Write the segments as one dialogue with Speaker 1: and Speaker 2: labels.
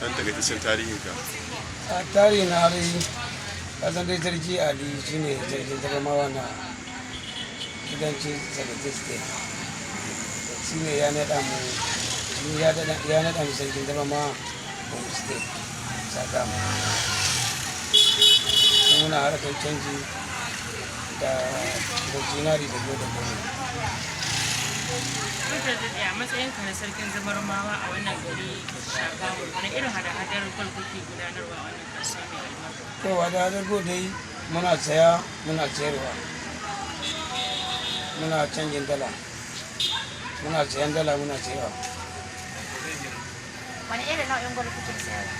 Speaker 1: Dan takaitaccen tarihinka.
Speaker 2: A tarihi na dai, kasan dai Sarki Ali shine sarkin Zabarmawa na kudancin Sakkwato State. Shi ne ya naɗa mu, shi ya naɗa mu sarkin Zabarmawa Borno State, Shagamu. Muna harkar canji da zinari da gold da gold.
Speaker 3: Ranka daɗe, a matsayinka na sarkin Zabarmawa a wannan gari Shagamu, wani irin hada-hadar gwal kuke gudanarwa a wannan kasuwa mai albarka?
Speaker 2: To, hada-hadar gold dai muna saya, muna sayarwa, muna canjin dala, muna sayan dala, muna sayarwa.
Speaker 4: Wani irin nau'in gwal kuke sayarwa?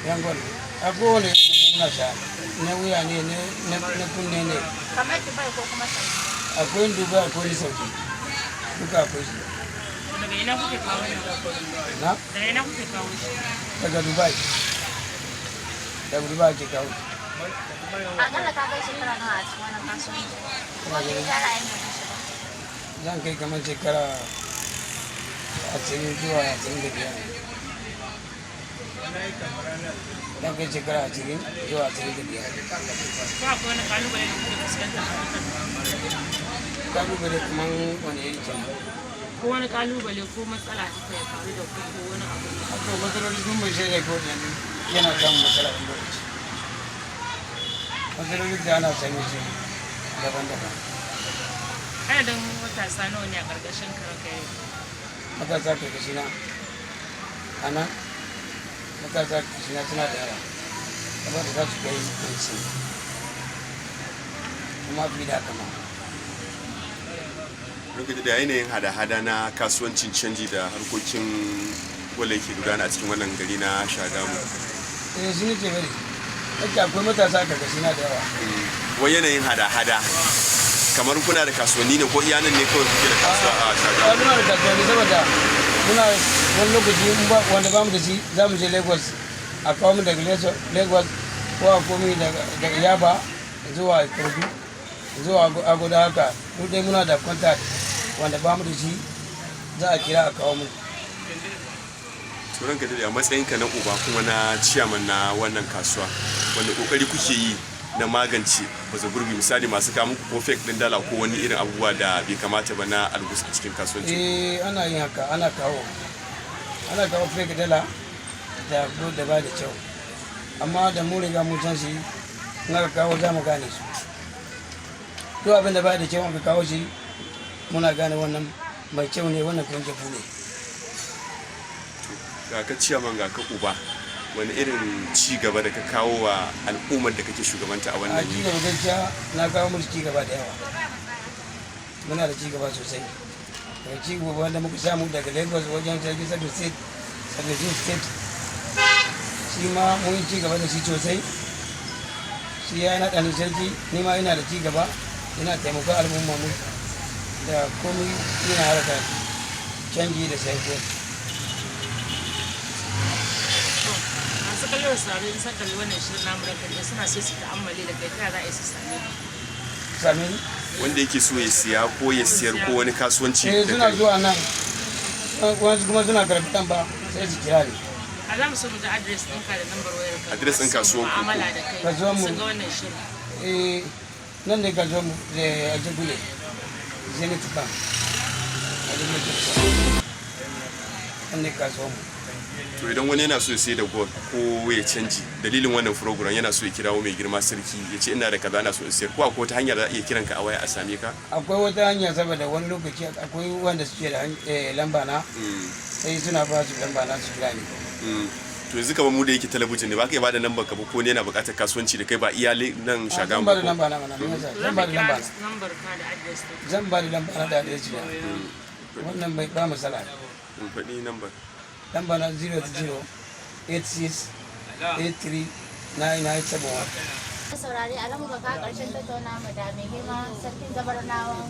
Speaker 2: Yan gwal a kowane irin muna saya, na wuya ne, na kunne ne.
Speaker 4: Kamar Dubai ko kuma Saudi?
Speaker 2: Akwai Dubai, akwai na Sauki, duka akwai shi.
Speaker 3: Daga ina kuke kawo wannan?
Speaker 2: Na?
Speaker 3: Daga ina kuke kawo shi?
Speaker 2: Daga Dubai, daga Dubai ake kawo shi.
Speaker 4: Akalla ka kai shekara nawa a cikin wannan kasuwanci? Kuma me ya ra'ayin ka shiga?
Speaker 2: Zan kai kamar shekara 20 zuwa 25. Zan kai shekara 20 zuwa 25.
Speaker 3: Ko akwai wani kalubale da kuke fuskanta a harkar?
Speaker 2: Kalubale kamar wani iri kenan?
Speaker 3: Ko wani kalubale ko matsala haka ya faru da ku ko wani abu?
Speaker 2: To, matsaloli sun mai shaida ko yanzu yana samun matsala wani lokaci. Matsaloli da ana sami su daban-daban.
Speaker 3: Adadin matasa nawa ne a ƙarƙashin ka, ranka yau?
Speaker 2: Matasa karkashi na a nan, matasa karkashi na suna da yawa, saboda za su kai 50 kuma fi da haka ma.
Speaker 1: Ranka da yanayin hada-hada na kasuwancin canji da harkokin gwal yake gudana a cikin wannan gari na Shagamu.
Speaker 2: Eh, shi nake bari nake, akwai matasa karkashi na da yawa.
Speaker 1: Wai yanayin hada-hada, kamar kuna da kasuwanni ne ko iya nan ne kawai kuke da kasuwa a
Speaker 2: A
Speaker 1: Shagamu?
Speaker 2: Muna da kasuwanni, saboda muna wani lokaci in ba wanda ba mu da shi, za mu je Lagos a kawo mu daga Lagos, ko a komi daga Yaba zuwa Kurdu zuwa Aguda haka. Mu dai muna da contact, wanda ba mu da shi za a kira a kawo mu.
Speaker 1: To, ranka daɗe, a matsayinka na uba kuma na ciyaman na wannan kasuwa, wanda kokari kuke yi na magance baza gurbi, misali masu kawo muku ko fake din dala ko wani irin abubuwa da bai kamata ba na algus a cikin kasuwanci?
Speaker 2: Eh, ana yin haka, ana kawo fake dala da gold da ba da kyau, amma da mu riga mun san shi, in aka kawo za mu gane su. Duk abin da ba da kyau aka kawo shi, muna gane wannan mai kyau ne, wannan kuma jabu ne.
Speaker 1: Ga ka ciyaman, ga ka uba, wani irin ci gaba da ka kawo wa al'ummar da kake shugabanta a
Speaker 2: A
Speaker 1: wannan
Speaker 2: ci gaba, gaskiya na kawo musu ci gaba da yawa. Muna da ci gaba sosai, daga ci gaba wanda muka samu daga Lagos wajen sarki Sabi State, Sabi State, shi ma mun yi ci gaba da shi sosai. Shi ya naɗa ni sarki, ni ma ina da ci gaba, ina taimakon al'umma mu da komai, ina harkar canji da sayarwa.
Speaker 3: To, masu kallo da sauraro in sun kalli wannan shirin namu, ranka daɗe, suna so su ta'ammali da kai, ta za a yi su same ka?
Speaker 2: Sami?
Speaker 1: Wanda yake so ya siya ko ya siyar ko wani kasuwanci
Speaker 2: Eh,
Speaker 1: da
Speaker 2: suna
Speaker 1: kai.
Speaker 2: zuwa nan, wasu kuma suna karɓi ba sai su kira ni.
Speaker 3: A za mu so mu ji address ɗinka da lambar wayar ka.
Speaker 1: Address ɗin kasuwan ku.
Speaker 3: Mu'amala da kai.
Speaker 2: Kasuwan mu.
Speaker 3: Sun ga wannan shirin.
Speaker 2: Eh, nan ne kasuwar mu da Ajegunle, Zenith Bank, Ajegunle, nan ne kasuwar mu.
Speaker 1: To, idan wani yana so ya sai da gold ko ya canji, dalilin wannan program yana so ya kirawo mai girma sarki ya ce ina da kaza, ina so in sayar, ko akwai wata hanya da za a iya kiran ka a waya a same ka?
Speaker 2: Akwai wata hanya, saboda wani lokaci akwai wanda suke da lamba na, sai suna ba su lamba na su kira ni.
Speaker 1: To, yanzu kamar mu da yake talabijin ne, ba ka iya bada lambar ka ba, ko ne yana buƙatar kasuwanci da kai ba iya nan
Speaker 2: Zan
Speaker 1: Shagamu
Speaker 2: ba da
Speaker 1: ko
Speaker 2: lamba na mana, me yasa?
Speaker 3: To,
Speaker 2: Zan
Speaker 3: za
Speaker 2: ba
Speaker 3: ka
Speaker 2: da
Speaker 3: kira
Speaker 2: lamba na.
Speaker 3: lambar ka da address ɗin.
Speaker 2: Zan ba da lamba na da address na, wannan bai ba matsala.
Speaker 1: In faɗi lambar.
Speaker 2: Lamba na 00 86 83 9971.
Speaker 4: Saurare, a nan muka kawo ƙarshen tattauna mu da mai girma sarkin Zabarmawan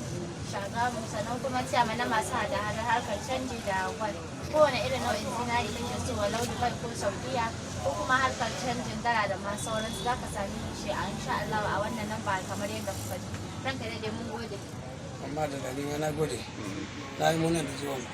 Speaker 4: Shagamu, sannan kuma ciyaman na masu hada-hadar harkar canji da gwal. Kowane irin nau'in zinari kake so, walau Dubai ko Saudiya ko kuma harkar canjin dala da ma sauransu, za ka sami shi a insha Allah a wannan namba kamar yadda kuka ji. Ranka daɗe, mun gode.
Speaker 2: Amma da ni ma na gode, na yi murna da zuwan ku.